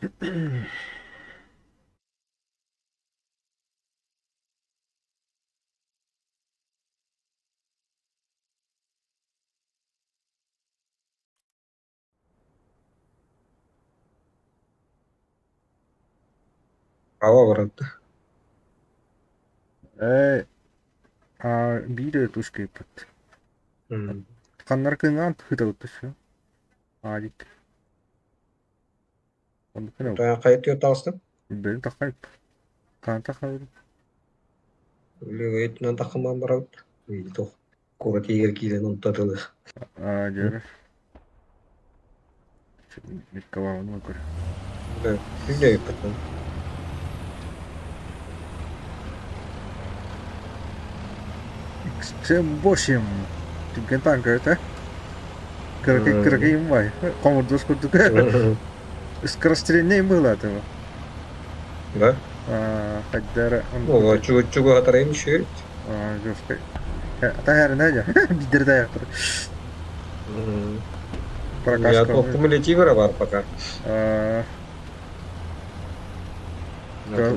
Ава баранта. Ээ, а биир тушкайпыт. Ханнар кыҥаан тыһытабыт все. Аадик. Оннуккун Хайытыгар таҕыстым? Бэйэм таххайп. Хаан таххайбыт. Үлүгэйитинэн таххымаан барабыт. Туох куорат иһигэр киирэн онто тылы. Аа, дьэ. Николаевна көр. Үлүгэйиппитин. XM8 түргэн танка этэ. Кыракый кыракый бай. Хомурдус курдук. Скорострельнай быһыылаата бу. Да? Хайдара Ого, чугаһатарайым үчүгэй. Жесткай. Таһаарына дьэ. Бидер таяқтыр. Я кумулятивера бар пока.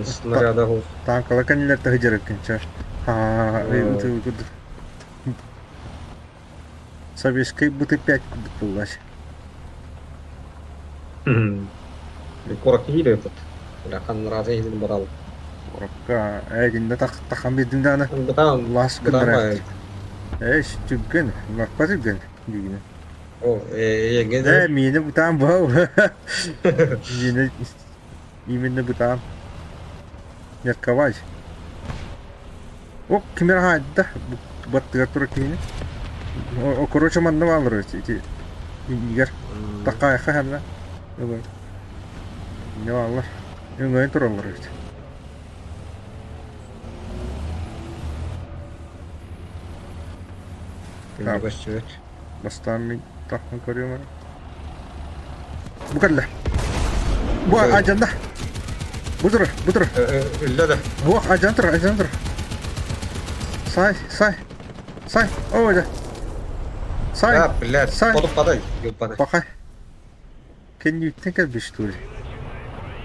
Снаряда Танкала кэннилэр таһыдьар эккинчэ. Советский БТ-5 курдук буоллач. Куоракка киирэбит. Ханнараата иһин барал. Куоракка эгинде тахан бидин дааны. Бытаан Лас бытаан күндөрэ. Эш түргэн, лаппа түргэн дигине. О, э Э, миэнэ бытаан бау. Миэнэ именно бытаан. Мерковать. О, кимер хаайда баттыгар тура киһини. О, короче, манна баалар ити иннигэр. Такаайха ханна. Не баалар. Өҥөйөн тураллар эбит. Так. Көстүбэт. Бастаан мин таххан көрүөм эрэ. Бу кэллэ. Бу адьанда. Бу турар, бу турар. Үллэ да. Ох, адьан турар, адьан турар. Сай, сай. Сай, о, да. Сай. А, блядь, Сай. Подупадай, ёбаный. Пока. Кэнниттэн кэлбиш тури.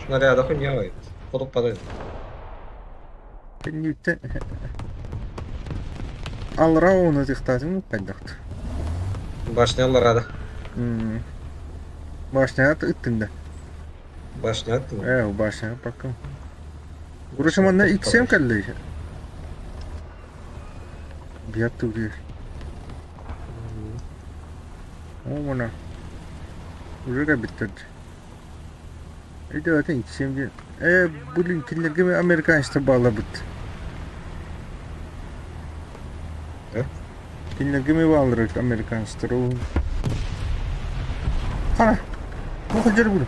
Снаряда хуйня Подупадай. Кэнниттэн Алра оны тихтаатын хайдахт. Башня алларада. Башня ыттын да. Башня ыттын. Э, башня пока. Короче, манна XM кэллэ. Бият тугир. О, мана. Уже кэлбиттэр. Өйдөөтүн XM диэн. Э, блин, кинилэргэ американецтар баалларбыт. Э? Кинилэргэ ми бааллар эбит американецтар. Хара, бу хадьар буду.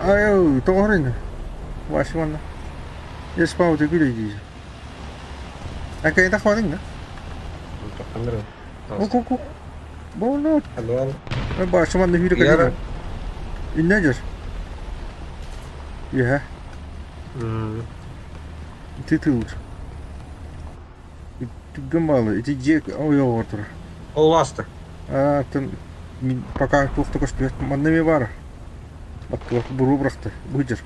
Ай, тоҕо ини. Вася манна. Еспаут күлэй Акай тахвадың да? Таханнар. Ку-ку-ку. Болно. Алло. Башы манна хүрі кәдер. Инне жер. Иә. Ити тылыр. Түгген баалы. Ити дьиэ ойоҕор турар. Ол ааста. Аа, тын мин пока туох да көстүбэт. Манна эмиэ баара. Баттылар буруо бырахта. Бу дьэр.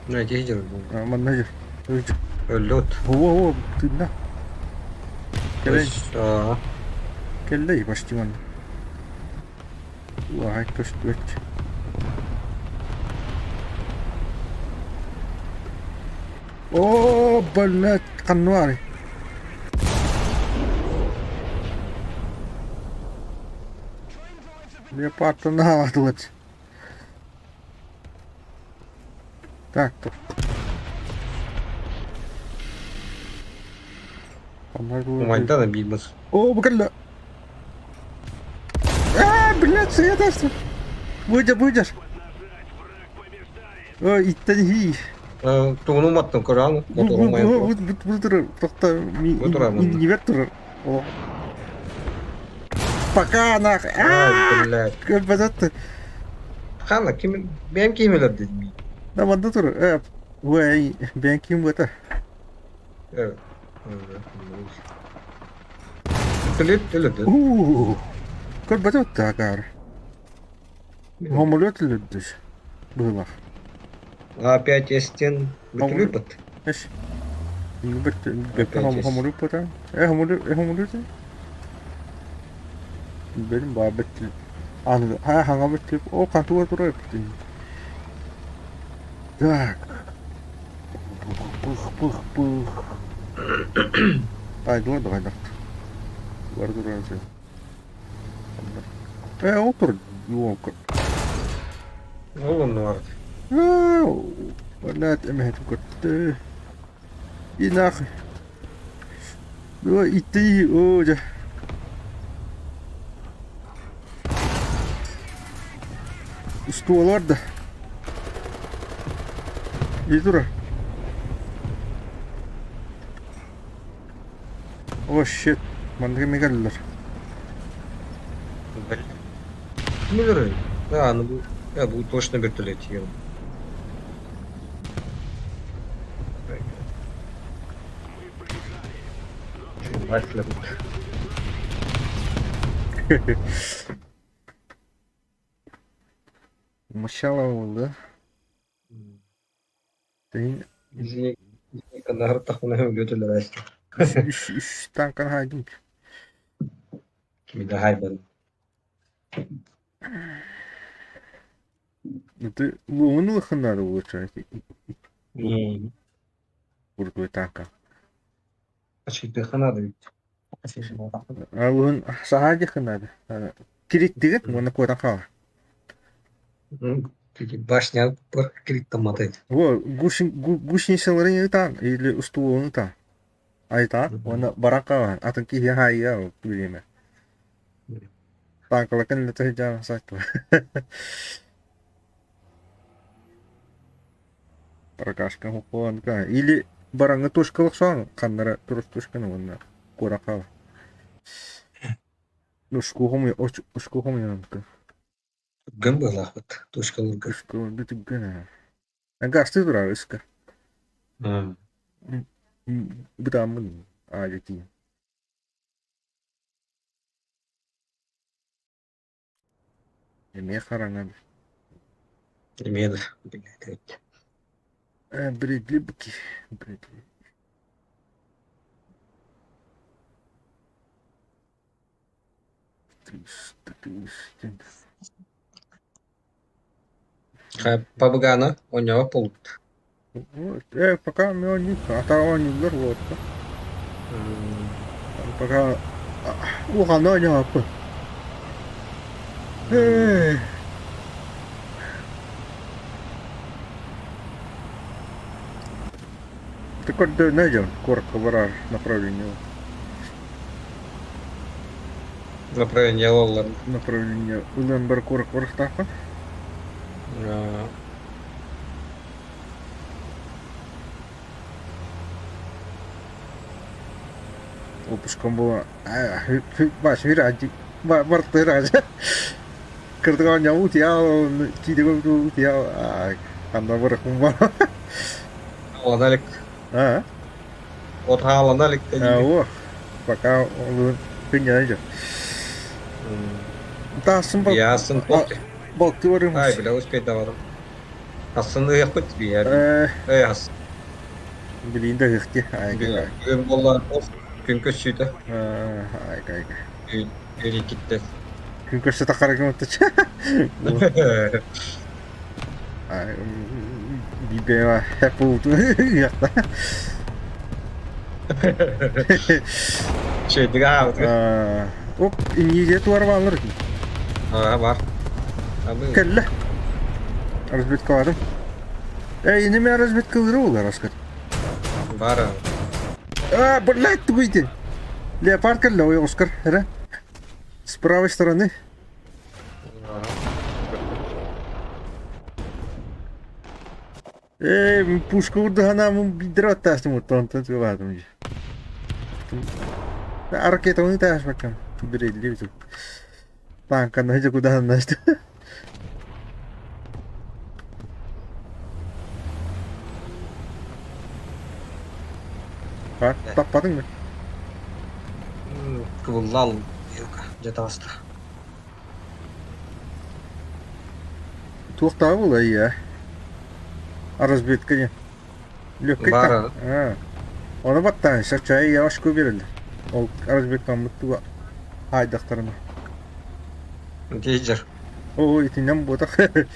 Эти дьэр. Манна дьэр. Өллөт. Һуо һуо тыынна. Кэлэн кэллэй почти манна. Уаай көстүбэт. Оо, блядь, ханна Леопард наалатылыт. Так, тут. Умайда да биир О, бу кэллэ. Аа, блядь, света! Выйдешь, выйдешь. Ой, иттэн хii. Тугун уматтым көрөҥ мотору умайан турар. Бу турар, тохто, Бу турар манна. иннибэр турар. Пока нах. Ай, блядь. Көрбөтөттө. Ханна ким бэйэм киимэлэр дедим. Да манна турар. Э, Ой, бэйэм ким буота. Э. Төлөт төлөт. Уу. Көрбөтөттө акаар. Самолет өлөрдөс быһыылаах. Опять эстен бүтүлүппүт. Эс. Бэккэ хомуруйбута. Э хомуруйбута. Бэрин баа бэттил. Аны ха хаҥа бэттил. О хантуга турар эбитин. Так. Пых пых пых. Ай, дуо давай Бар турар Э, ол тур юолка. Ол оннугар. Блядь, эмэһэтин көрдө. И нахуй. Ой, идти, о, дьэ. Устуолар да. И тура. О, shit. Маннык эмиэ кэллилэр. Кимилер? Да, ну бу, я бу точно вертолет ел. Мочало да? Тыын Каннахар өлүөтүлэр үс үс таҥканы хаайдым. Кими да хайбан. Ты луну ханары лучше. Бургуй танка. Ачыйдыхха наада ведь. А луун саһаадьы ханары. Кириттигит уонна куотан хаалар. Башня кириттамматай. Во гусеницаларын ытаан или устуулун ытаан. Айтаан уонна баран хаалан атын киһи хаайыа билиэмэ. Танкалакын илэ сылдьан сайтла. Прокашка хоппуонка или бараҥҥа тушкалахсаан ханнара турус тушканы уонна куоракка ушкухум Түргэн быһыылаахпыт, тушкалыырга. Бүтүггэн Гастыы турар ыска. Бытааммын аайы тиийэн. Эмиэ хараҥа Эмиэ да биллээтэбит. Бредли быки Бредли. 300 Пабыгана оонньообот буолбут. Пока мы оонньуур, ата оонньууллар уолаттар. Пока улаханна оонньообоппун. Ты когда найдем коротко барар направление? Направление ылаллар. Направление ылан бар корок барахтаахпын. Выпуском было бартыыр кырдык оонньообут я киидэгэ утуйа ханна барахпын бар Хаалана илик. А От хаалана илик о пока ол күннэнэ дьэ таасын Ясын балты барым Ай, бля, успейдавадым. Асын ыйахпыт бия. Эй, ас. Билин да ыхти. Бүгүн буолла күн көссүүтэ. Ай, ай. Иккиттэ. Күн көрсө тахарыгын оттач. Бибева хэппут ыахта. Чөйдүг аабыт. Оп, инниде туар баалар. Аа, бар. Кэллэ. Разведкаларым. Эй, инеме разведкалары олар аскар. Бар. А, блядь, выйди. Леопард кэллэ, ой, Оскар, эрэ. С правой стороны. Ээ, пушка урдуһанаамын биирдэрэ баттаастым онтон тылаатым дии. Ракетаны таһаспаккам бириллибит. Танканы дьэ кудаһаннаста. Таппатыҥ мы? Кыбыллал дьэ таҕыста. Туохтааҕа буолуой ийээ? Разведка диэн. Лүөккэй Баар аа. Ону баттаан чай ийэ очко биэрэллэр. Ол разведкаммыт туга хаайдахтарына. Дизер. Оо, итинэн буотах Э,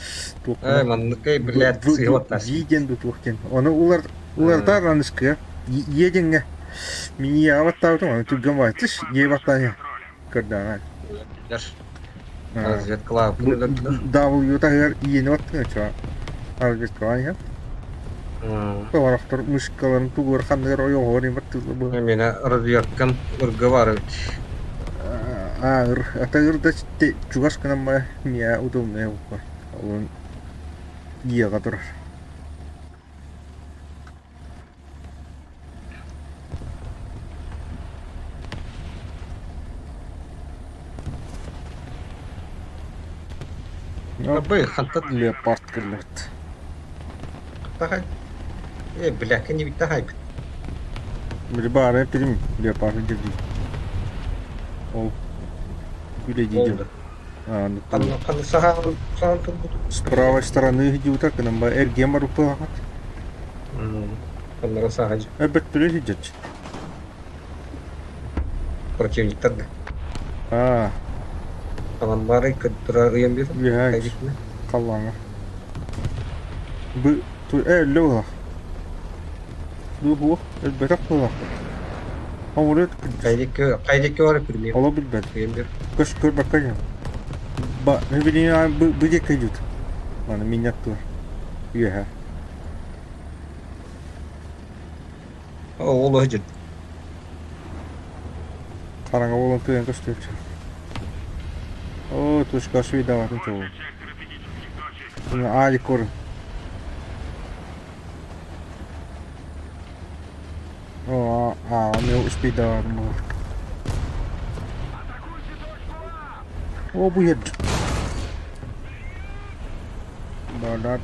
туохпуна манныкай, блядь, сыһыаттаас. Ви диэн дуу туох диэн. Ону улар улартаар аныскыга ийэ диэҥҥэ мин ийэҕэ баттаабытым аны түргэн баайтыш ийэ баттаан көрдөҕө. Разведкалаабыт өлөрдүлэр. W таһыгар иени баттыҥ оччоҕо разведкалаан иһэн. Тоҕорохтор мышкаларын тугур ханныгар ойоҕоһор иһин баттыыллар быһа. Миэнэ разведкам ырга баар эбит. Аа, ыр, ата ыр да чугас гынан ба миэ удобнай буолла. Олун иэҕэ турар. Абый, хантан Леопард кэллэбит. Тахай. Э, бля, кини тахайбыт. Били баара эппитим леопард дии. Ол күлэдиидим. Сахан сахан турбут. С правой стороны идиота гынан ба эргиэн барыппыахат. Оннора саха Эбэт түлэ сидьэч. Противниктар да. Аа, Аламбары кыттыра ыйан бир. үһээч халлааҥҥа. Бу э өллө буолах. Бу өлбөтөх буолах. Оҥорут Кайдикки кайдикки бар пример. Оло билбэт. Ыйан бир. Көс көрбөккө дьон. Ба билин бу бу диэки дьут. Маны миннят тур. Үөһэ. Ол өһдьүн. Хараҥа буолан тыйан көстүөччү. Оо, тушка суйдаабатын чоҕу. Аалик корун. Оо, аа, мен успейдаабатым буолар. Оо, бу иһэр. Барат.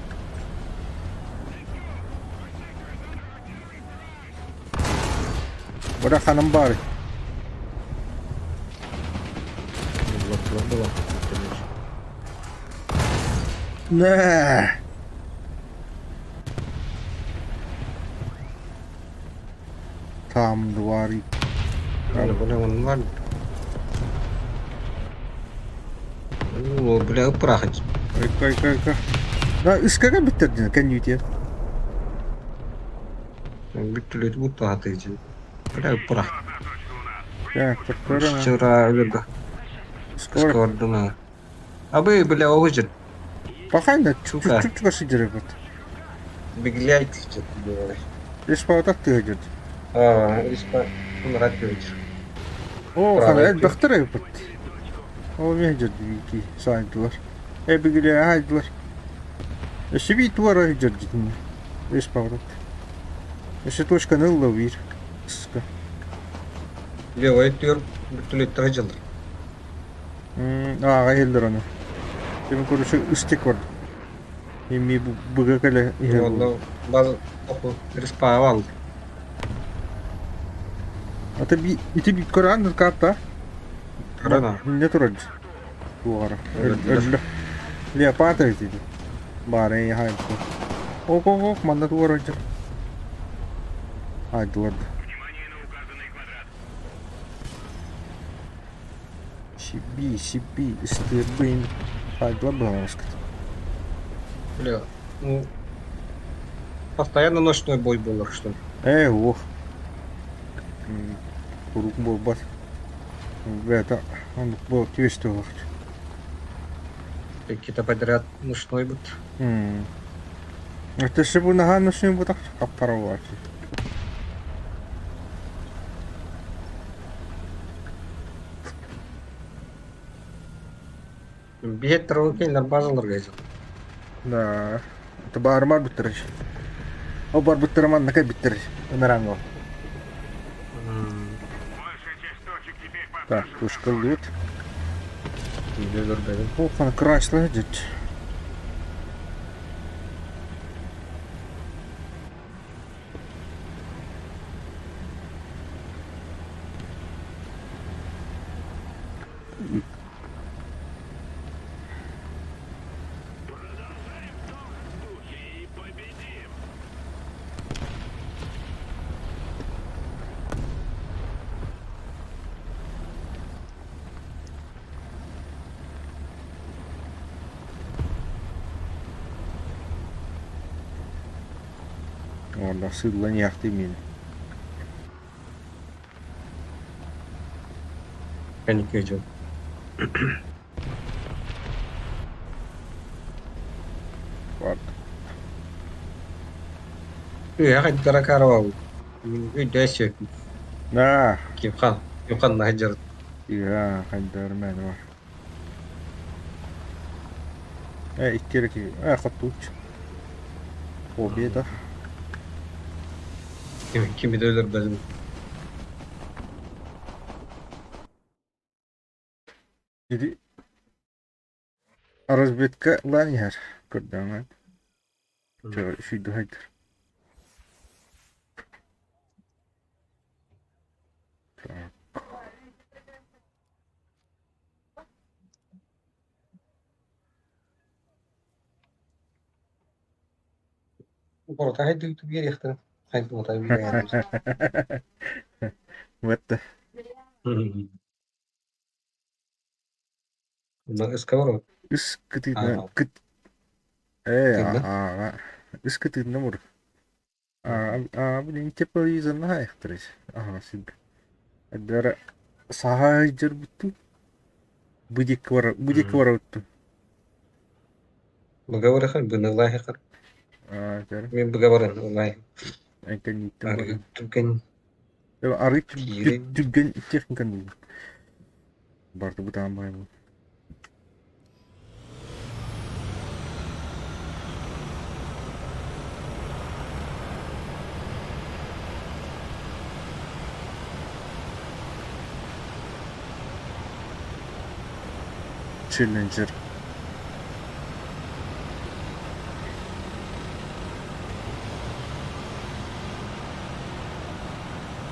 Бара ханым баар. Нэ. Там двары. Бля, он О, бля, прахать. Айка, айка, айка. Да, ыскага биттэрдин, кэннүүтиэн. Бүттүлүт буттаатыгы. Бля, прах. Так, так, Вчера өлөргө. Скоро. Скордуна. Абы, бля, оҕужын. Пахайна, Сука. чуть-чуть сидеребит. Бегляйт что-то делали. Респаутак тыгыдыр. А, респа. Муратович. Оо, Право хана өттү. элбэхтэр эбит. Ол миһдер дии саайдылар. Эбигиле аайдылар. Өссө бии туара сылдьар дитиннэ. Респаутак. Өссө точканы ылла биир. Ска. Левой түөр бүттүлүттэр дьыллар. Ааҕа иһэллэр ону. Ким короче ыстик бар. Эми быга кэлэ иһэр Онно буолар. баз оху респаавал. Ата би ити би көрөн карта. Рана. Не турар. Туара. Өллө. Леопард эбит Баары хайын. Ок ок ок манна туара дьар. Айдылар. Сиби, сиби, ыстыырбын. Хайдылар быһаҕаскыт. Бля, ну постоянно ночной бой был, что ли? Ээ, уох. Куруук буолбат. Бэйэтэ оннук буол түөстүөх. Какие-то подряд ночной бут. Это бу наһаа ночной бутах хаппара буолааччы. Биһет травыкин базалар гайзал. Да. Это баарымар бүттэр. О бар бүттэр манна кай бүттэр. Ынараҥ ол. Так, пушка лут. О, хана красла дит. Уонна сыыллан иһээхтии миэнэ. Кэнники дьон. Вот. Үөһэ хайдара карабабыт. Өйдөөс Да. Кимхан. Кимхан наһыдьар. Iya, хайдар мээнэ бар. Э, икки эрэ киһи. Э, хотууч. Победа. Кими да өлөрбөтүм. Ити разведка ылан иһэр көрдөҕүнэ сүүрдэ сылдьар. Боротаһай биэриэхтэрин хайдыбатай биэрээри. Бытты. Ыскабар Үс кытыытынан кыт ээ Тыынна? ааҕа үс кытыытынан мур аа блин тепловизорна хаайахтарый аһаа сиргэ эрдэ саһа сылдьарбыттыы бу диэки бара бу диэки барабыттыы Быгабарыхар быныылаахыхар аа дьэ мен быгабарын ылай кэнниттэн арыы баран түргэн арыы киирин түргэн техниканы буллум барда бытаан баайбын Челленджер.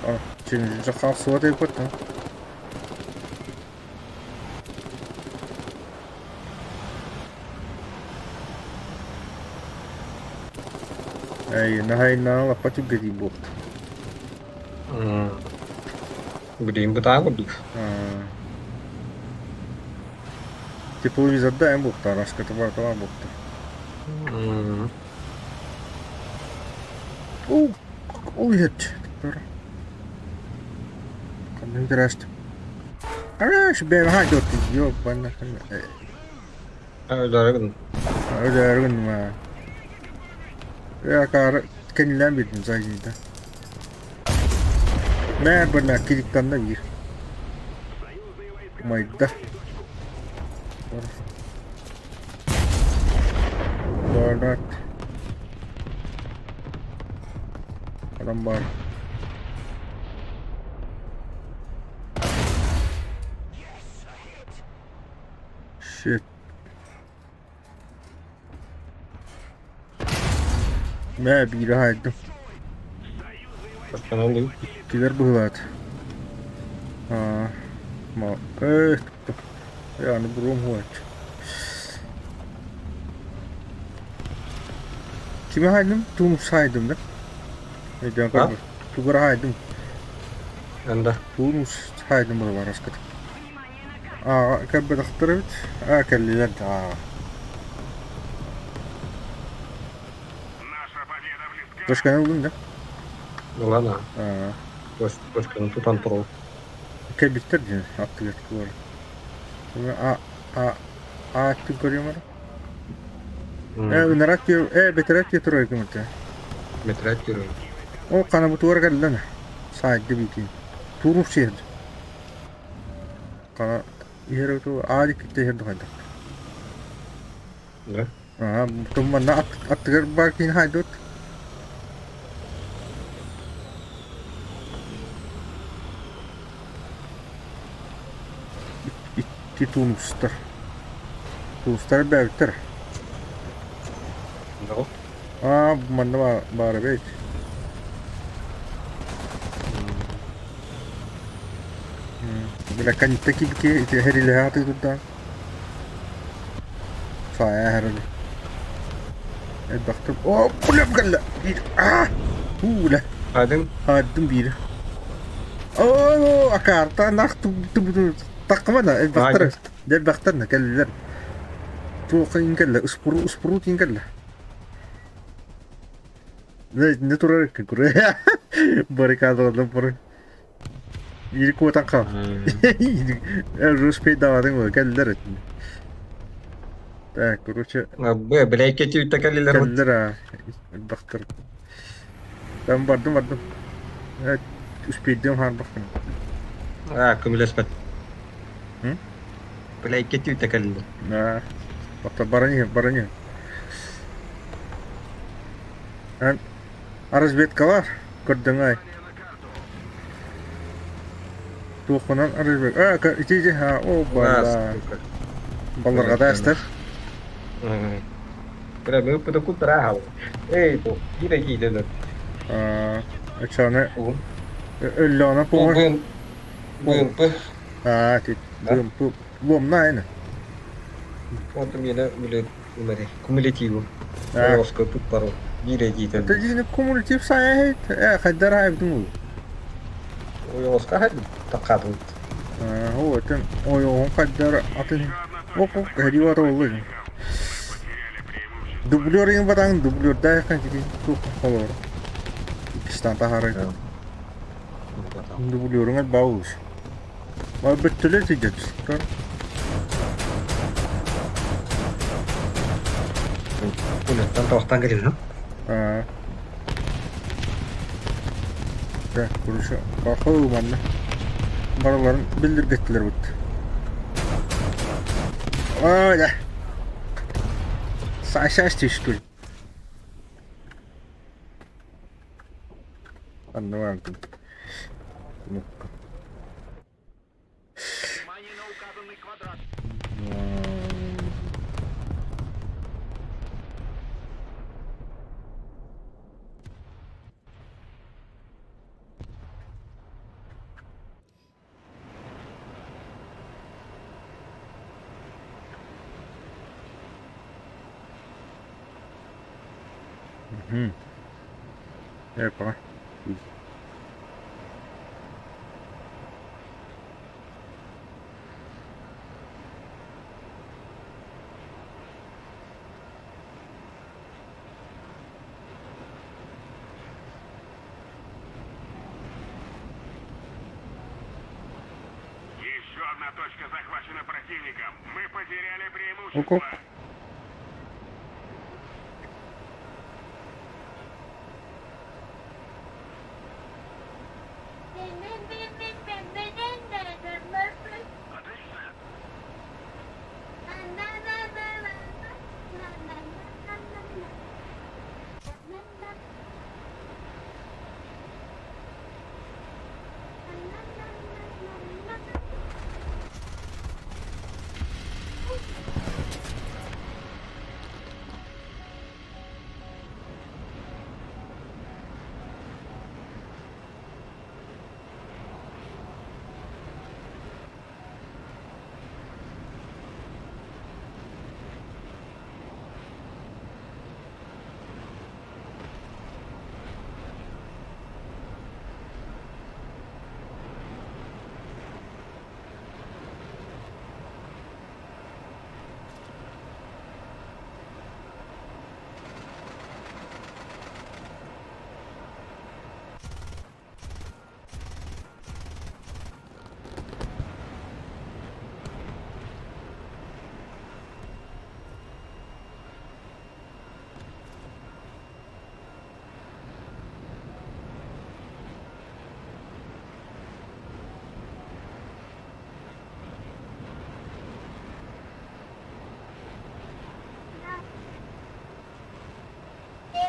А, Челленджер хаалсыбат эбит да. Эй, наһаа лаппа түргэтии буолта. Билигин бытаа курдук. Тепловизорда эн буолта, раската барыталаах буолта. Ол ол иһэт. Ханна интерest. Араш бэйэм дьотту ёбана. Өлөргүн. Өлөргүн ма. Акаары кэннилээн биэрдим сайдыыта. Мэ бына кириктанна биир. Майда. Барат. Адам бар. Shit. Мэ биири хаайдым. Баччаны ыллыгыт. Иккилэр быһыылаат. Аа, ма э аны буруом хуач. Кими хаайдым? Тугу хаайдым да? Өйдөөн А? көрбүт. Тугу хаайдым? Анда. Тугу хаайдым быһыылаах аскыт. Аа, кэлбэтэхтэр эбит. Аа, кэллилэр да. Точканы ыллыҥ да? Ылан Аа, точканы тутан турабыт. кэлбиттэр диэн аттыгар туора. А, а, а аттын көрүөм эрэ. Э, ынарак э, бэтэрээт диэ турар гыммыта. Метрать көрөм. Ол ханабытыгар кэллэн саайды биитин. Турук сиэр. Хана иһэр аадик кытта иһэр духайдах. Да? Аа, манна аттыгар баар киин хаайдыбыт. Икки туунустар. Туунустар бээбиттэр. Да. Аа, манна баар эбит. Бля, канитта кибики ити хэрилэһэ атыы турдаан. Саайа хэрили. Элбэхтик. О, бля, кэллэ. Биир. Аа! Уула. Хадың Хааддым биир. Оо, акаарта нах таққымана элбэхтэр. Элбэхтэр кэллилэр. Туох кэллэ, успуру успуру тиин кэллэ. Не турар куры. Баррикадалардан порой. Ири куотан хаал. Руспей давадың ғой, кәлілер өтін. Так, короче, Б, бля, кәлилер вот. кәлілер а. Бақтыр. Там бардым, бардым. Успейдем хан бақпын. А, көмілеспет. М? Бля, кетті кәлилер. Да. Бақта барани, барани. Разведкалар көрдөң ай. Туохунан разведка. А, ити ха, о бала. Балларга да астар. Бля, мы подоку трахал. Эй, то, кире кире. Ачаны өллөна помощь. Б, БМП. А, ти БМП. Ломна айна. Вот у меня, блин, кумулятиву. Оска тут пару. Бире кире. Тәҗине кумулятив сайт. Э, хәддәр айбдың. Оска хәд тақадым. هو тен ой он хәддәр атын. Оқ оқ хәдивар олы. Дублер ең батаң дублер да якын кити тух холор. Икистан тахары. Дублерыңа бауыш. Ма бүттелер тидет. Пулеттан тоқтан келген. А. Так, короче, бақыл манна. Бараларын bildirgetlер бит. Ой, да. Сашаш түшкүл. Анныван. Ну-ка. Внимание на указанный квадрат. Угу. Опа. Еще одна точка захвачена противником. Мы потеряли Ок-ок. преимущество.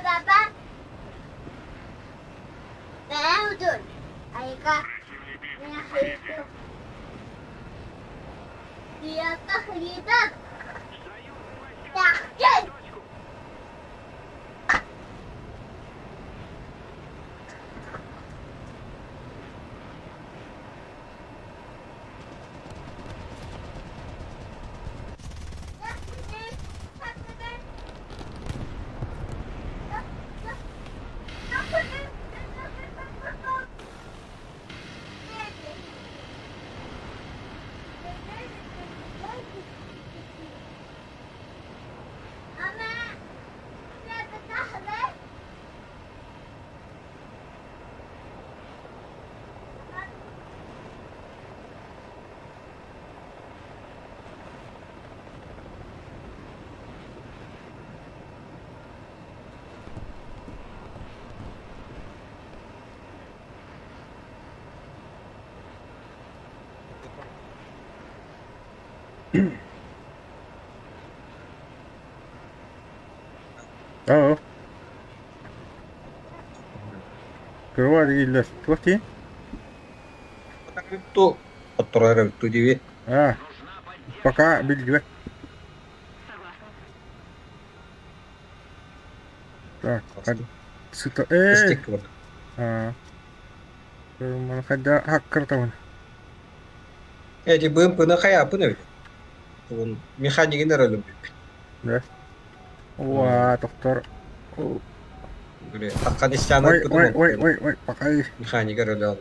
Baba. Аа. Кырва дииллэр. Туох дии? Ту отторор ту диви. Аа, пока биллибэт. Так, сыта ээ. Аа. Маны хайда хаккыртабын. Эти бымпыны хайапын эбит. Тугун механигин эрэ өлөрбүппүт. Да. Уа, доктор. Афганистаны Ой, ой, ой, ой, ой, пакай. Механигар өлөөл.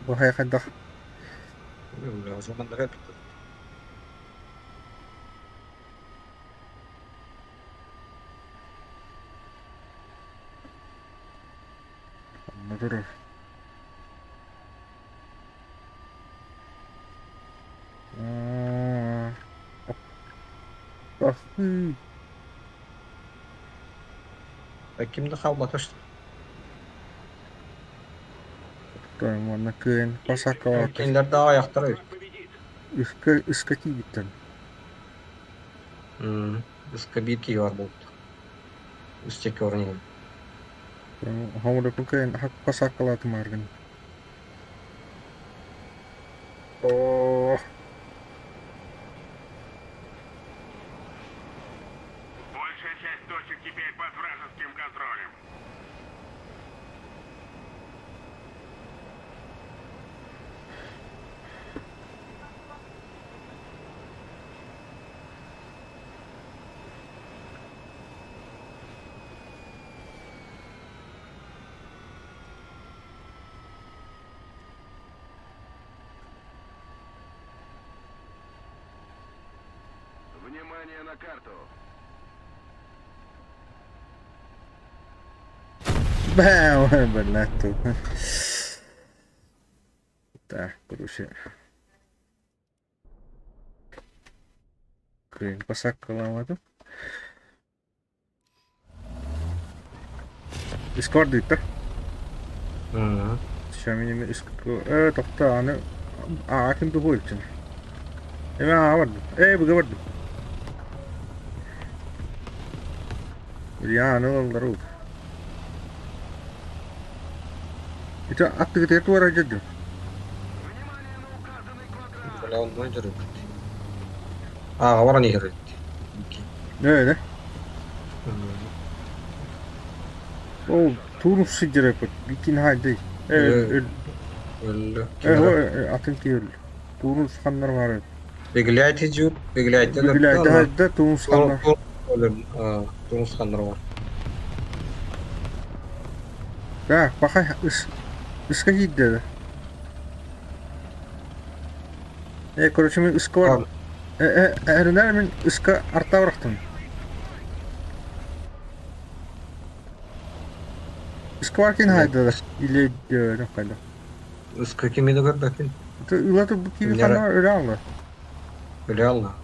Бу хайдах. Онно турар. Ахыы. Ким да хаалбата что Уонна кыайан посакалаата. Кинилэр да аҕыйахтар эбит. Үскэ үскэ тиийбиттэр. Үскэ биир киһи бар буолбут. Үс чеки орун Хомурукун кыайан посакалаатымааргын. Оо. Большая часть точек теперь под вражеским контролем. Внимание на карту. Бээ, блядь. Так, короче. Кыайан посаккалаабатым. Дискорд ыытта. Сейчас э тохтоо аны аа ким тугу илтин. Эме аа бардым. Э быга бардым. Илья аны ыллар ут. Ити аттыгытыгар туора дьөрдүм. Бля, онно дьөрүбүт. Ааҕа баран иһэр эбит. Нөөнө. Ол туурус сылдьар эппит. Бикин хайдый. Э Өллө. э атын киһи өллө. Туурус ханнар бар эбит. Бегляйти жут, бегляйти Бегляйти хайда туурус ханнар. Туурус ханнар бар. Да, пахай ыска киирдэ. Э, короче, мин ыска бар. Э, э, эринэр мин ыска арта барахтым. Ыска бар кин хайдалар. Или хайда. Ыска кими да көрбөкүн. Ылаты бу киви хана өлө алла. Өлө алла.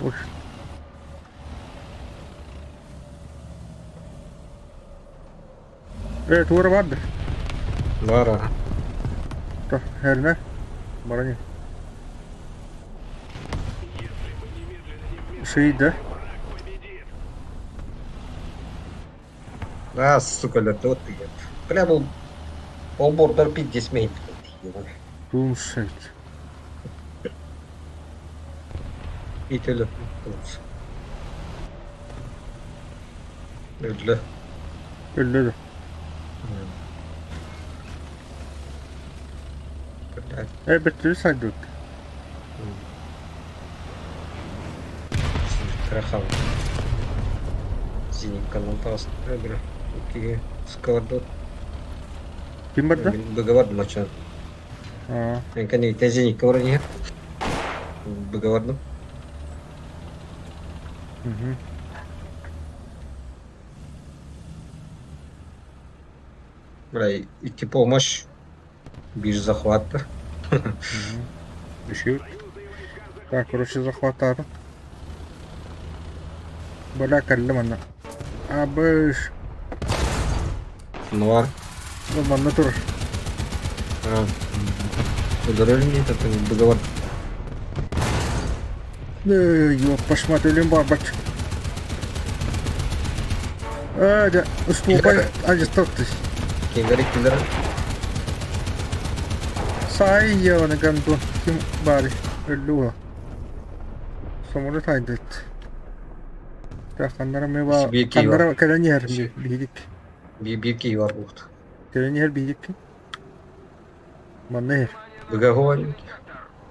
Ой. Э, туора барды. Бара. Эрнэ. Барани. Шиида. А, сука, вот ты. Бля, был полбордер пиздец мейт. Туумсайт. Итөлө. Өллө. Өллө. Э, бэттири сайдыбыт. Крахал. Зенитканан таҕыстыра бile. Иккиги сковородок. Ким барда? Быга бардым ачан. Аа. Кэнниттэн зенитка баран иһэр. Быга бардым. Бля, икки помощь. Биир захваттар. Үшүт. Так, короче, захваттаатым. Бля, кэллим анна. Абыш. Нуар. Манна тур. Ударили мне это договор. Ёппашмат өлөн барбат. Ээ, дьэ, устуопай ажыстаттыс. Киллер киллер. Сай яваны ганту ким баары өллү ула. Самолет хайдыт. Ханнара ме ба ханнара кэлэн иһэр биһигик. Биир киһи бар буолбут. Кэлэн иһэр биһигик. Манна иһэр. Быгаһуон.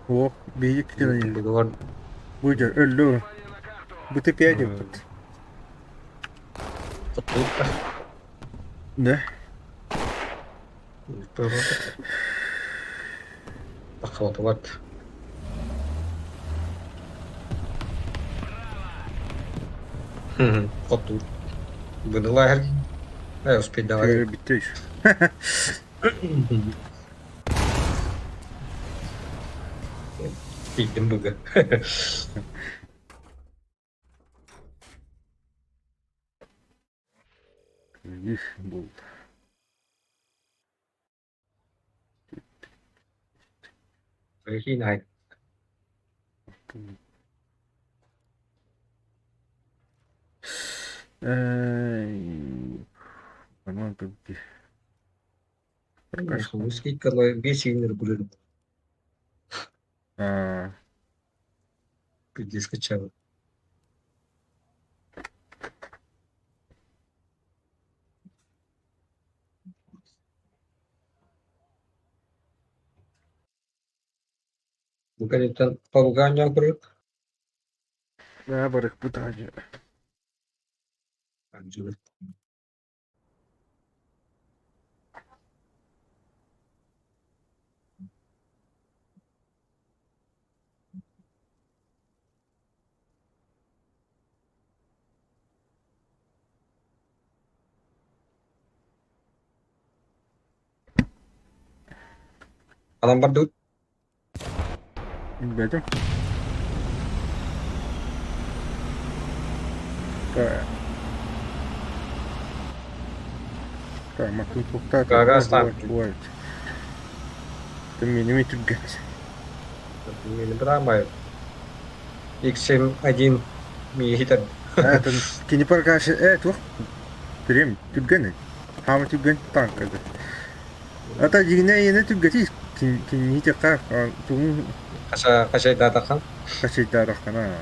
О, биһигик кэлэн иһэр. Быгавар. Бу дьэ өллү. Бу тепе диэппит. Тоттуутта. Да. Таххалатыбат. Хотуур. Быдылаһар. Успеть давай. Bitti iş. Bildim bugün. Булду. Прикинь, Манан бу Бесигинер булыр. Аа Где скачал. Бу кэнниттэн павлгаан көрүк. Ээ барыхпыт аадьы. Адам бардыбыт. Билбэтим. Так. Так, матын туохтаата Гагас там. Мини түргэн. Мини X7-1 миһитер. Это кини паркаш туох Прем түргэн. Хаама түргэн танк это. Ата дьиҥинэ иэнэ түргэтий кинини тиэххэ тугун Хаша хашайдаатахан. хачайдаатаххына.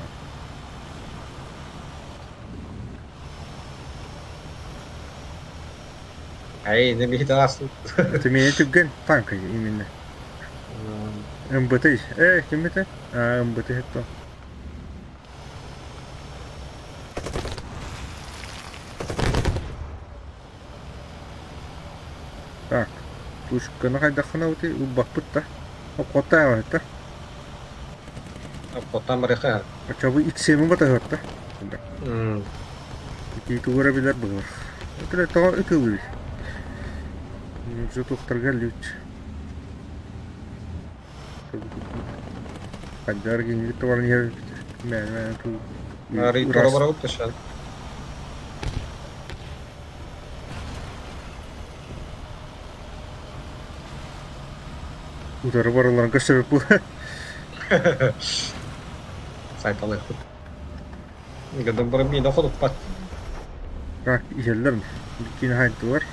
Ай, не миһитер астын. Это миэнэ түргэн танк именно. МБТ ким это? А МБТ это. Так, тушканы хайдаххына ути ылбаппыт да. Хотаа это. Хотан барыха. Очобу иксеми батаһыатта. Ити тугура билэр быһыр. Өтөрө тоҕо ытылыы. Уже тухтарга лүт. Хайдар гинги тоҕор ньэр мэ ту. Ари тора барабыт ташан. Утары бараларын көстөрүп бу. Сайталыхпыт. Гадам барамина ходуппат. Так, иһэллэр. Кини хайдылар.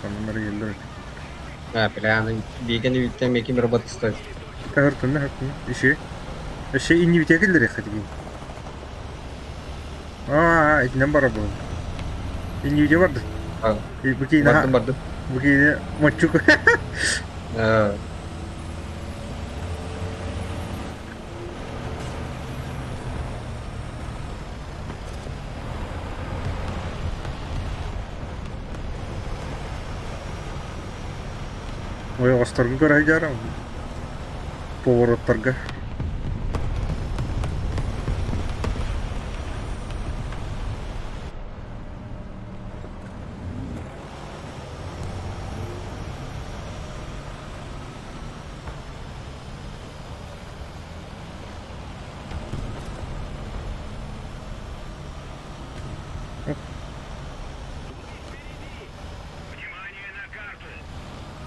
Саннар иһэллэр. А, бля, бигени үттен меким работать. Тахыртынна хартынна. Иши. Эше инни битекиллер хатигин. Аа, итинен бара бу. Инни бите барды. Бу Бардым бардым. Бу кийine моччук. Ой, осторга көрө Повороттарга.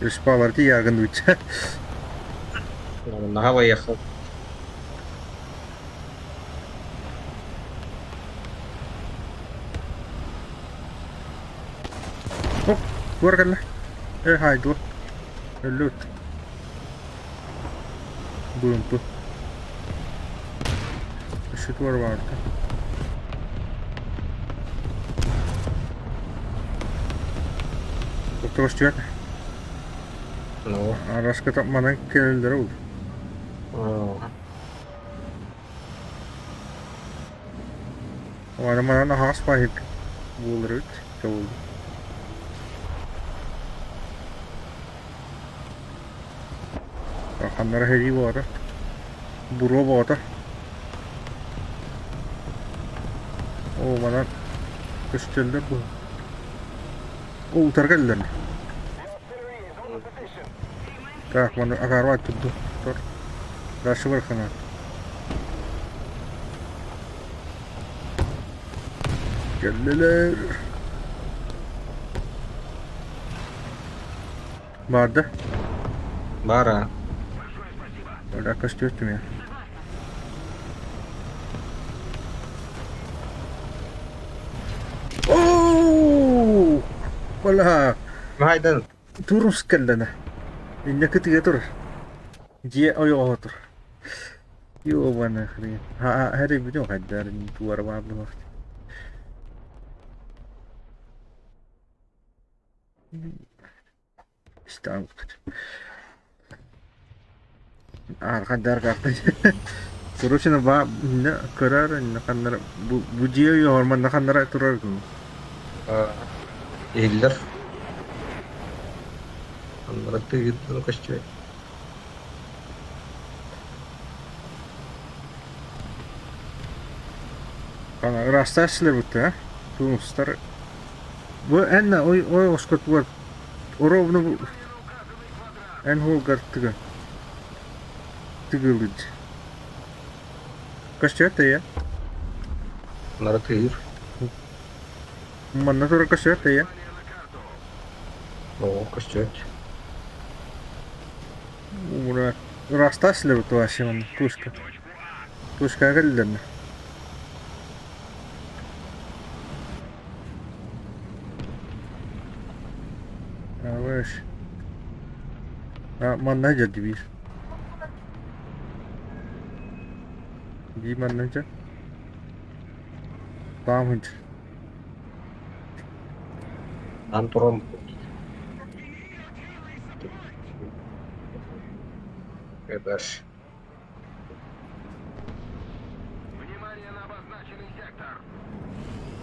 Респалар тиягын үччэ. Наһаа поехал. Оп, туора кэллэ. Э, хаайдылар. Өллүбүт. Быымпы. Өссө туора баарда. Оттоҕос түөрт. Ну, Араската манан кэлэллэрэ ол. Аны манан аһаҕас баһык буолар эбит, табыллар. Ханнара сэрии буолата, буруо буолата. Оо, манан көстөллөр бу. Оо, утары кэллэр. Так, маны акаарбат турду. Тор. Дальше бархана. Кэллилэр. Баарда. Бара. Оля көстүөттүм я. Оо! Ола! Майдан. Турус кэллэнэ. Инники тыа турар. Дьиэ ойоҕоһо тур. Ёбаный хрен. Ха хэрибитин хайдар туара баабылах. Истаабыт. Аар хайдар карта. Короче, ба инне көрөр инне ханнара бу бу дьиэ ойоҕор манна ханнара турар гын. Иһиллэр. Аннара тыгыттан көстүбэт. Ана ыраастааччылар бутта, туустар. Бу эн ой ой оскотугар ровно бу эн хуолгар тыгын тыгылыд. Көстүөт я. Анара тыыр. Манна турар көстүөт я. Оо, көстүбэт. Ура ыраастааччылар бутта вообще манна туска. Туска кэллэрнэ. Аваш. А, манна дьэ биир. Биир манна дьэ. Баам хынчыр. Ан туран Эбэш.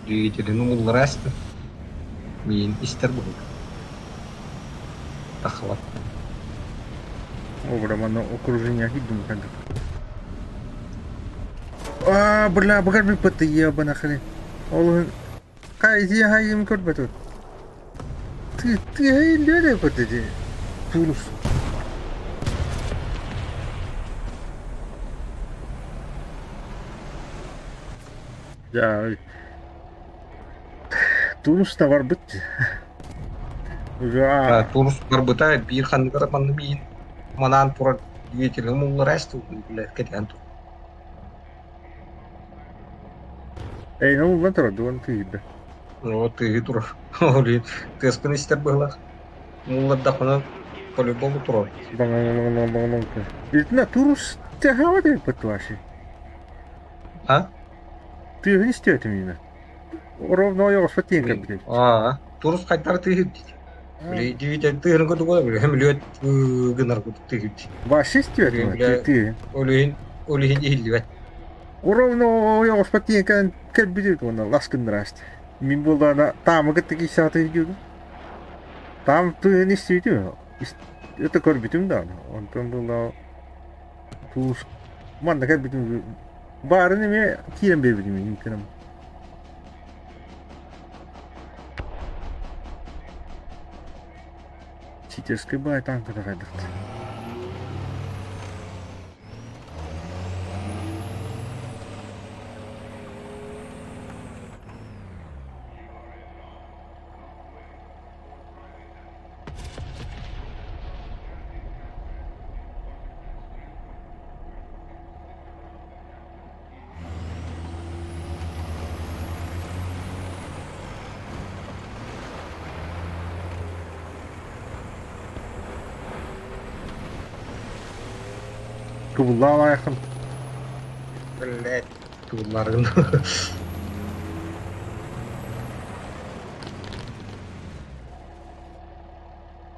Двигателин умуллара астым. Миин истэр быһык. Тахлат. О, манна окружение киирдим кэлдим. Аа, бля, быгар бүппэт ебана хрен. Ол хайы хайым көрбөтүн. Ты ты лere көтөдө. Турус. Я Турус да барбыт. Уже Турус барбыта биир ханныгар манны миин манаан турар двигателин умуллара астым бля кэтээн тур. Эй, ну улан турар дуон тыырда. Ну тыһы турар. Ол тыаспын истэр быһылаах. Муллардахпына по-любому турар. Итинэ турус тэхава деп ваши. А? Тыһын истиэтим именно. Ровно ойоҕоско тиийэн кэлбитим. Аа, турус хайдары тыһы Били двигатель тыһын курдук били хөмүлүөт гынар курдук тыһы. Вообще истиэтим Бля. тыһын. Ол иһин ол иһин иһиллибэт. Ровно ойоҕоско тиийэн кэлбитим уонна лас гыннараст. Мин буоллаҕына таамы кытта киирсэҕэ диибин. Таам тыһын истибитим. Это көрбүтүм даҕаны. Онтон буоллаҕа туус манна кэлбитим баарын эмиэ киирэн биэрбитим иһин Читерскэй баай тааҥката хайдах Кыбыллаабайаххын. Блядь, кыбылларгын.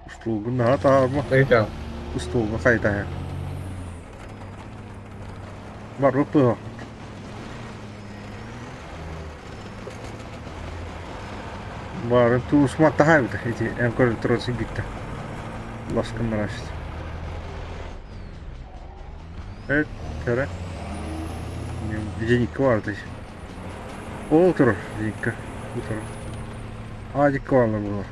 Устуулгун наһаа таһаарма. Ыйытаҕын. Устуулга хайытаһа. Барбыт быһа. Баарын туусма таһаабыта ити эн көрөн турар сиргиттэн. Ласкыннарашт. Эт көрө. Зенитка баар дии. Ол турар зенитка. Бу турар. Аадикка бааллар булар.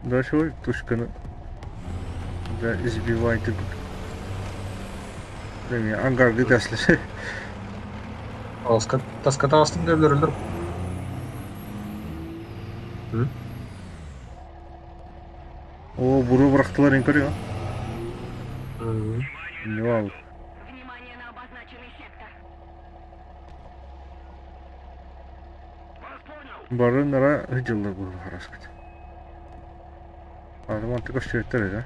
Дальше тушканы да избивайте. Эми ангаргы таслар. Таска таҕыстым да өлөрөллөр. О, буру бырахтылар ин көрүө. Не ол. Внимание на обозначенный сектор. Бары нара ыдьыллар буолла хараскыт. Аны көстүбэттэр этэ.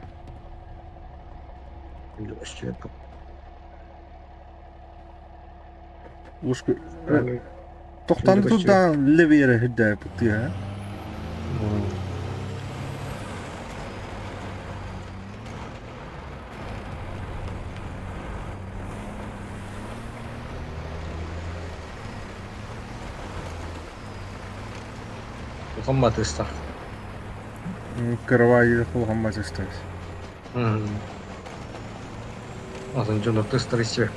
Уску тохтан турдаан левиэрэ үрдээбит тыаһа. Улахан батыстар. Кыравайы улахан батыстар. Атын дьоннор тыстар истибэк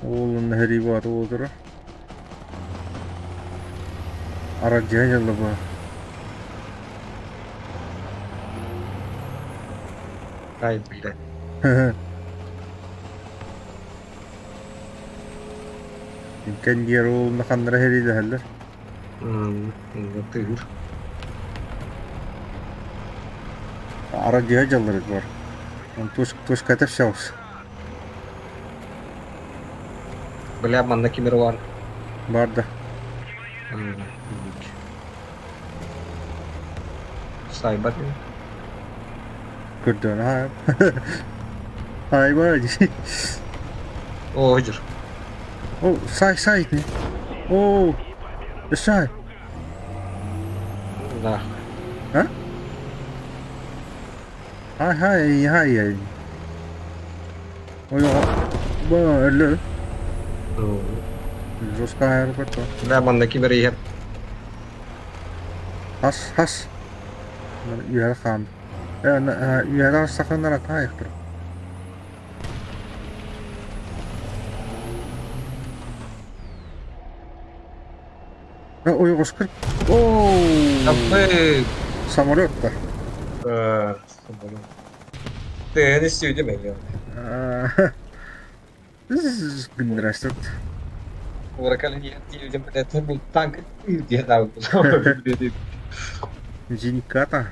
Уолун нэһирии баата уолтара. Арадьыһа дьалла баа. Ай, блядь. Кэнниэр уолуна ханнара сэриилэһэллэр. Тыыр. Арадьыһа дьаллар бар. Туската всялся. Бля, манна кимир бар. Бар да. Сайбат. Көрдөөн аа. Айба. О, дьир. О, сай сай. О, сай. Да. А? Хай хай хай. Ой, бу өллө. Жестко аэропорт. Да, манна кимир иһэр. Хас хас. Үөһэ хаан. Үөһэ саханнар атаайыктыр. Ойоҕоскор оо Аппы. Самолет да. Самолет. Ты истиүдүм эйиэ. Гыннырастат. Уракалин диэн блядь, танк диэн Зениката.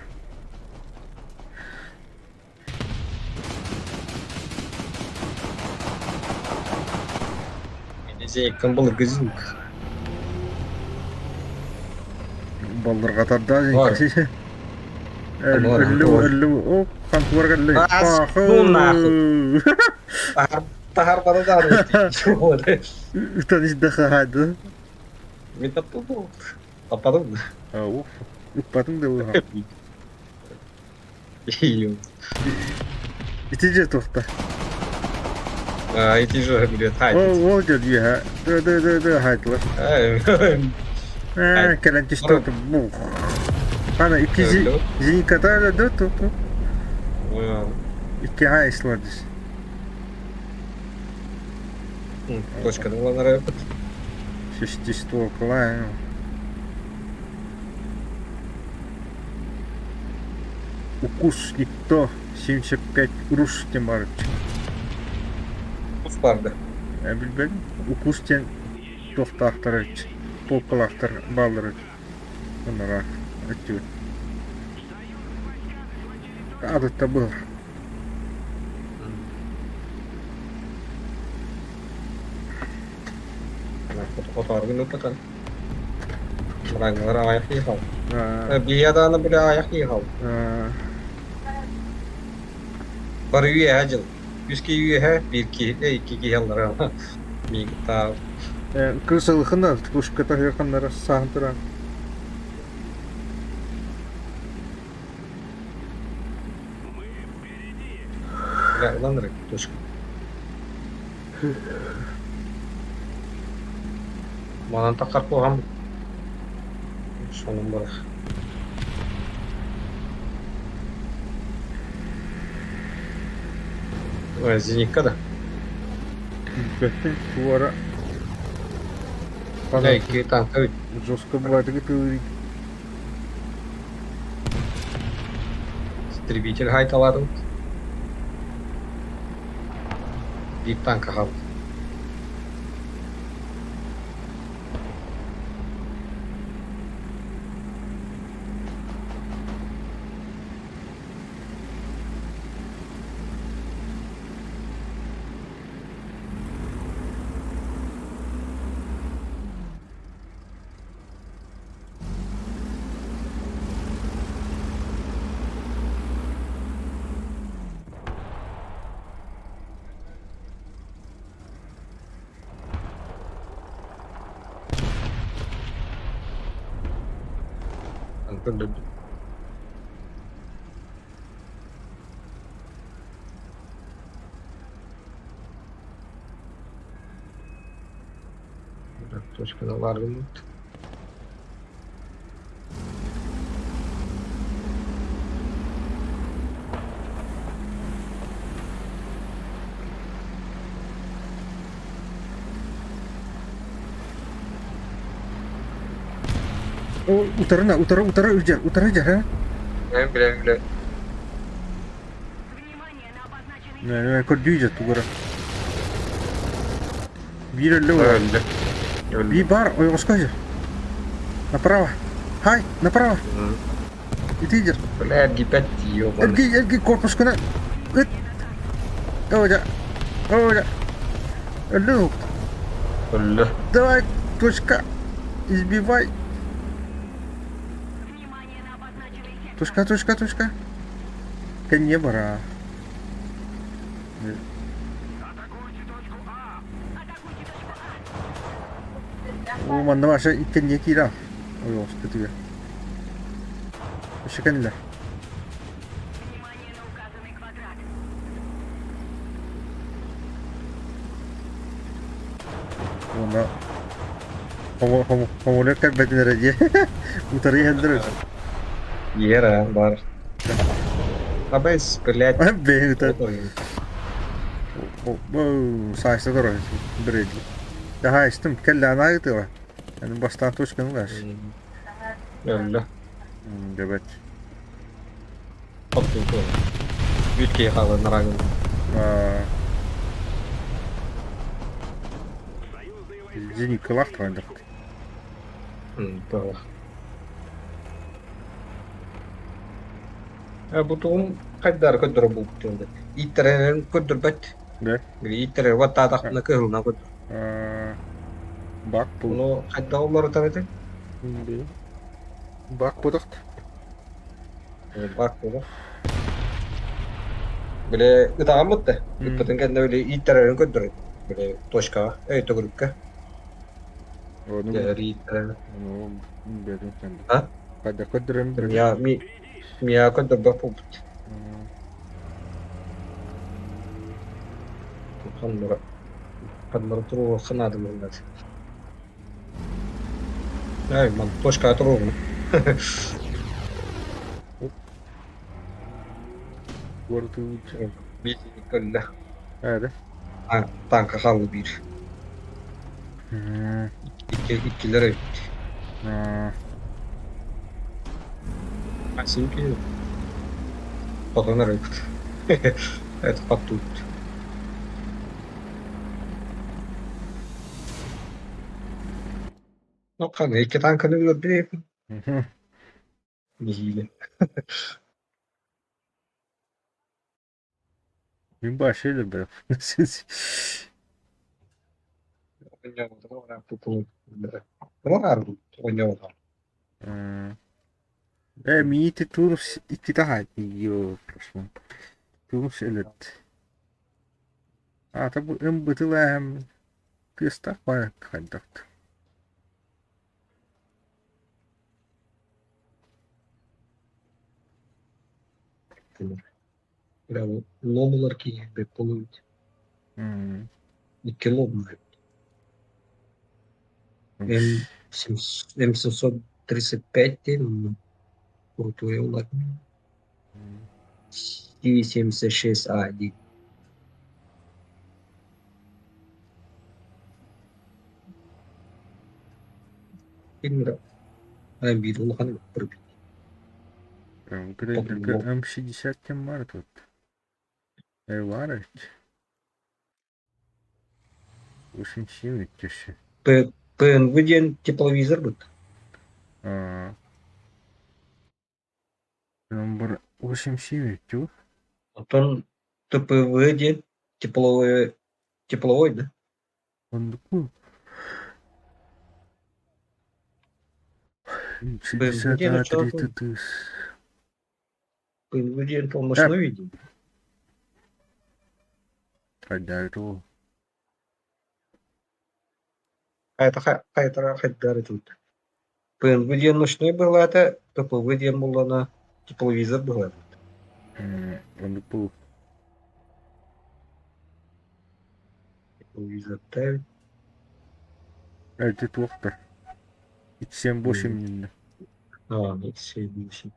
Зениккин былыргы зеник. Баллырҕатарда Өллү өллү о хантуар кэлли. Ну нахуй. Тахар бада да. Үтэн издэ хады. Мен таптым. Таппадым. Уф. Укпатын да буха. Ити же тухта. Ити же блядь, хайт. Ол ол деді ха. Ды ды ды ды хайтлар. Кэлэн түстэ бух. Ана икки зениката да ту ту. Икки хайслар дис. Точка уланара. Шестистволкалаа. Укус никто 75 куруш диэн баарыччы. Укус барды. Билбэтим. Укус диэн туохтаахтар полкалаахтар бааллар ынара өттүгэр. Адытта быһар. Хотооргун ыппатан. Мыраҥалар аҕыйах киһи хаалбыт. Биһиэхэ даҕаны били аҕыйах киһи хаалбыт. Бары үөһэ дьыл. Үс киһи үөһэ, биир киһи, икки киһи аллара. Миигин Кырсалыхына тушка таһыаханнара сааһын туран. Бля, ылан эрэ точка. Манан таххар куһаҕан сонун барар. Зенитка да? Билбэппин туора Дьэ, икки танка жестко бывает тылы истребитель хайталаатыбыт. Биир танка хаалбыт. Антон Точканы баар гыммыт. Утарына, утары, утары илдьэр, утары илдьэр, һэ? Билэ билэ. Көрдүү илдьэр тугара. Биир өллө ура. Өллө. Өллө. Биир бар, ойоҕоско илдьэр. Направо. Хай, направо. Ити илдьэр. Бля, эргийбэт ёбаный. Эргий, эргий, корпускuna. Ыт. Оля. Оля. Өллө Өллө. Давай, точка. Избивай. Точка, точка, точка. Кэнние бара. Оо, манна Маша иккэнние киирэ. Ойоҕоспутугар. Өссө кэннилэр. Уонна хомуруйар кэлбэтин эрэ диye. Утары иһэллэр Иһэр аа, баар. Абайс, блядь. Бэйи ыта. Саайса турар бреди. Хаайыстым кэллээн аайытыга. Аны бастаан точканы ылар. Өллө. Дебет. Хоптун Бүт киһи хаалан араагын. Зеникалаах туран Было. Бу тугум хайдары көрдөрө булбут Ииттэрэн көрдөрбөт. Да. Ииттэрэр ваттаатахпына кыһылынан көрдөр. Бак бу. Ону хайдах олорутар этэ? Бак будахт. Бак буолар. Били ытаҕаммыт да, ыппытын кэннэ били ииттэрэрин көрдөрөр. Били точкаҕа, өй төгүрүккэ. Ону Дьэ, ииттэрэр. ону бэйэтин кэннэ. А? Хайдах көрдөрөн Миа ми миа көрдөрбөх буолбут. Ханнара ханнара туруохха наада буоллар. Эй, ман точкаҕа туруоҕум. Биир көрүллэ. Эре. Танка хаалла биир. Икки иккилэр эбит. Син киһи. Хотон эбит. Это хаттуут. Ну, ханна икки танканы өлөрдү Нэһиилэ. Мин вообще люблю. Миити Турс иккитэ хаайтыы Турс өлөрт. Аата бу ымбытылааһым тыастаах баар хайдах. Бля, ломулар киһи полуют. Икки лом. М М735 диэн крутой улар. Си-76А диэн. Биир улахан М60 кем бар тут? Var evet. Ушинчи өттүші. ПНВ диэн тепловизор быт. Номер 87 өттү. Оттон ТПВ диэн тепловой тепловой да? Ондуку. ПНВ диэн 63 тыс. ПНВ диэн полночной видим. Хайдары Хайта хайдары тут. ПНВ диэн ночной была, ТПВ диэн буллана тепловизор была. Ондуку. Тепловизор тавит. Это туохтар. 78 минут. А, 78.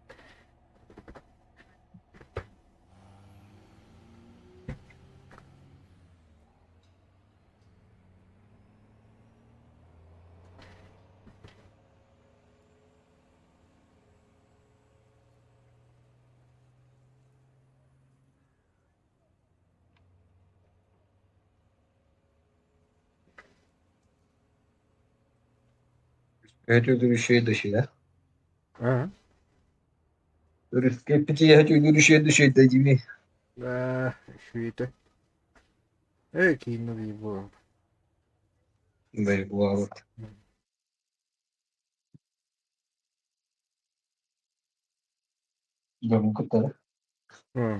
Это дыши, А? Өрүскэ дыши, Да, швейте. Э, кинули его. Да, вот. Да, ну как-то, да? Да.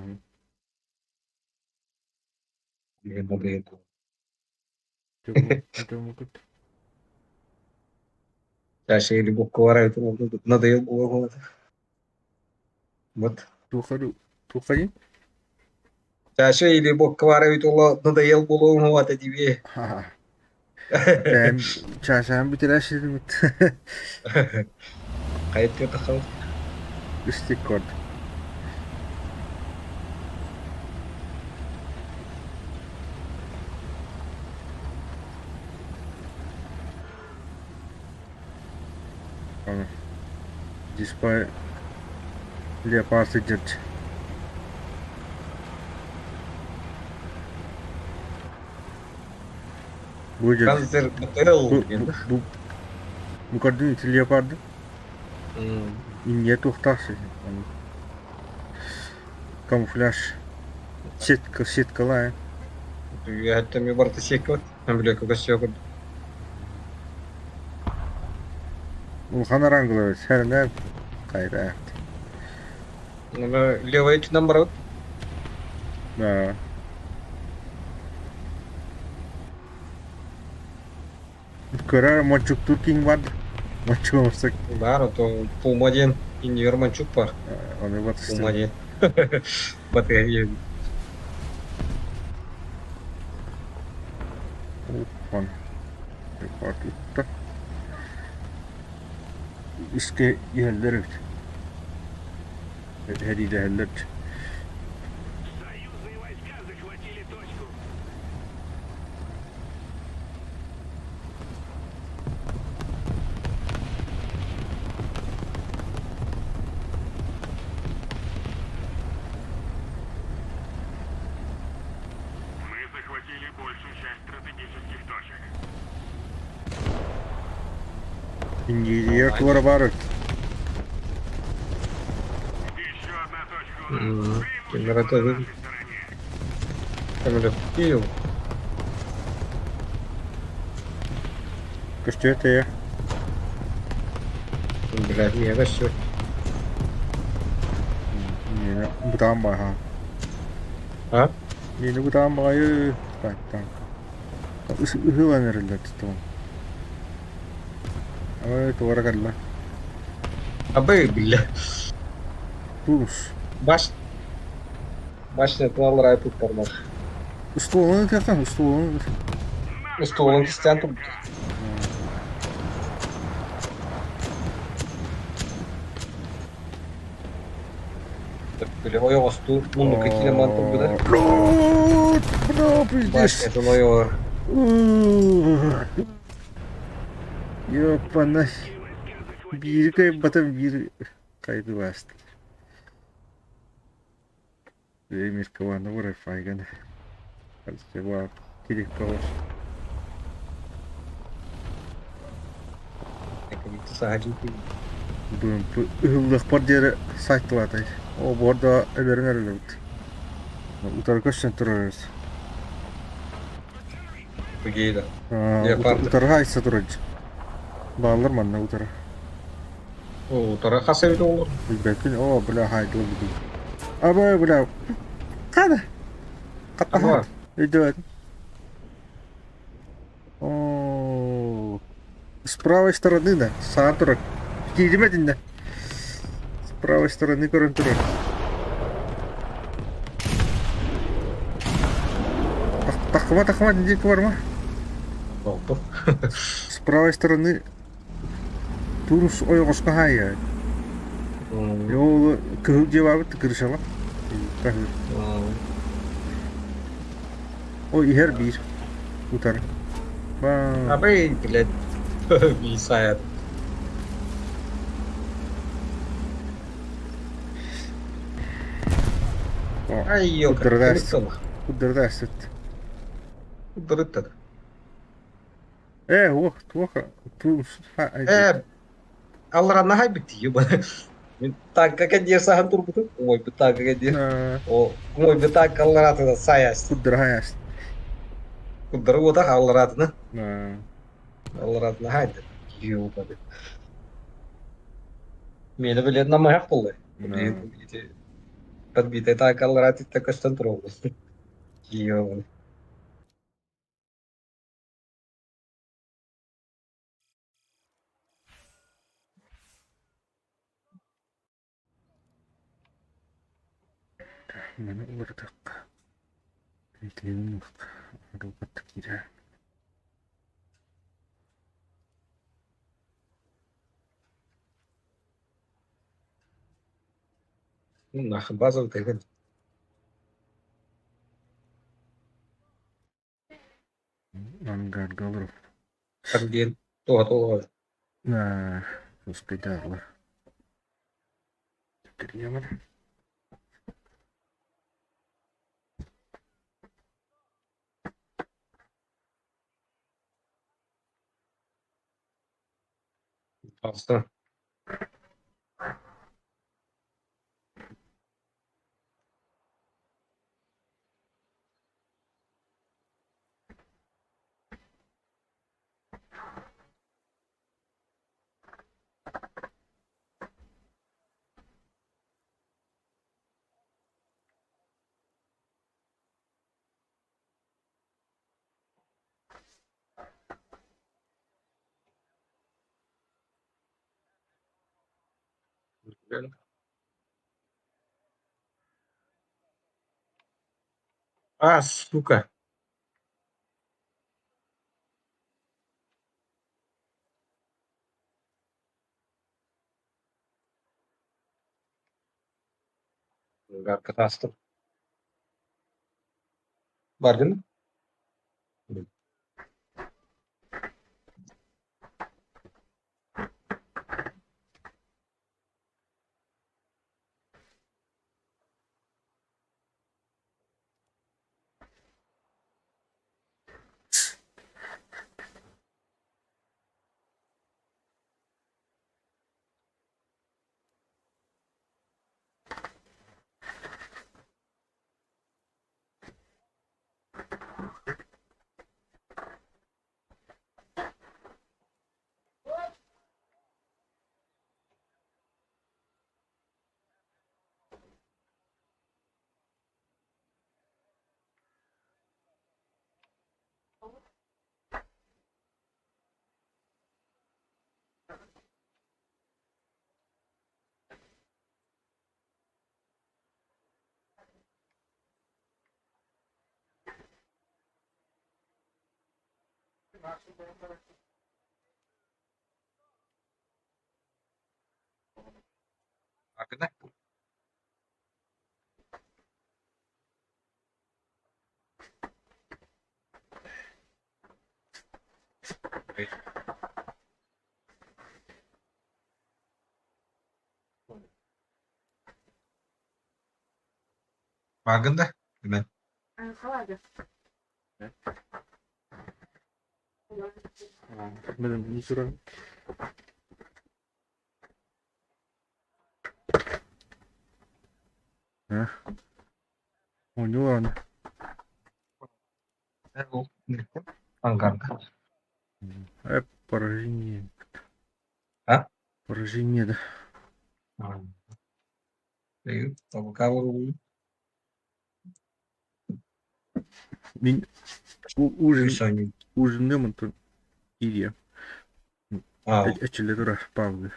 Чаще любовь надоел было. Вот. Тухари? Чаще или бок надоел было, вот тебе. Чашан бүтэрээшилбит. Хайт тахал. Истик код. Диспай леопард сидит. Будет. Канцер БТЛ. Бу көрдүн ити леопарды? Инне тухташы. Камуфляж. Сетка, сеткалая. Там барта секот. Там бля когосёк. Улхан аранглар сәрнә кайра. Левая наоборот. Да. Көрөр мончук туркин бар. Мончук мусак. Бар, то пулмаден иньер мончук бар. Оны вот. Пулмаден. Батарея. Он. Леопард. Иске иһэллэр эбит. Һэриилэһэллэр. Союзные войска захватили точку. Мы захватили большую часть стратегических точек. Индия туора бар эбит. Еще одна точка у нас. Генератор. Преимущество на нашей стороне. Там бля Киев. Көстүөтэ. Бля, миэхэ өссө Миэнэ бытаан баҕа. А? Миэнэ бытаан баҕайы танка. Ыһылан эрэллэр тутуон. Ой, туора кэллэ. Абы, бля. Туус. Баш... Башня аллараа туттарбат. Устуолун ытыахтан, устуолун Устуолун кистээн турбут. Бля, ойоҕостуу муннукка киирэн баран турбута. Бля, пиздец. Башнятын ойоҕор. Ёпана. Биири кыайбатым, биир хайдыбаст. Эмир кылаана Wi-Fi-гын. Телефон. Ыһыллыахпар диэри сайтылаатай. О, буорда өлөрөн эрэлэбит. Утары көстөн турар. Гейда. Леопард. Утары хайса турар. Бааллар манна утары. Утары хас эбит олор? Билбэппин. О, бля, хайдылар бу. Абай, бля. Қана? Ага. Идет. О, с правой стороны, да, саан турар. Киирим да. С правой стороны көрөн турар. Тахма, тахма, диэки барма. Болту. С правой стороны Турус ойоҕоско хаайа. Ол кыһыл дьиэ крышала. О, иһэр биир. Утары. Абай, блядь. Висает. Ай, ёка. Куддырдаст. Куддырыттад. Э, уох, туоха, туус. Э, алларанна хайбит, ёба. Мин танка кэдиэр саһан турбутум. Ой, бу танка кэдиэр. О, ой, бу танка алларатына саяс. Куддырхаяс. Куддыры уота алларатына. Алларатына хайды. Ёба. Мені билет намаяқ болды. Подбитый танк алларатитта көстөн турабы. Ёба. Маны уларытыахха. Итилин арылбат киирэ. Нахуй базовый деген. Ангарга олорор. Арген. Туға толға. Успейдарлар. Кирьямар. Пожалуйста. А, сука. Катастроф. Баргин? Аргына. Бааргын да? Түмэн. Бэлэмнии туран. Оонньуу Ангарга. Поражение. А? Поражение, да. Мин ужин ужинным онтон киириэм. Эчиллэ турар Павлы.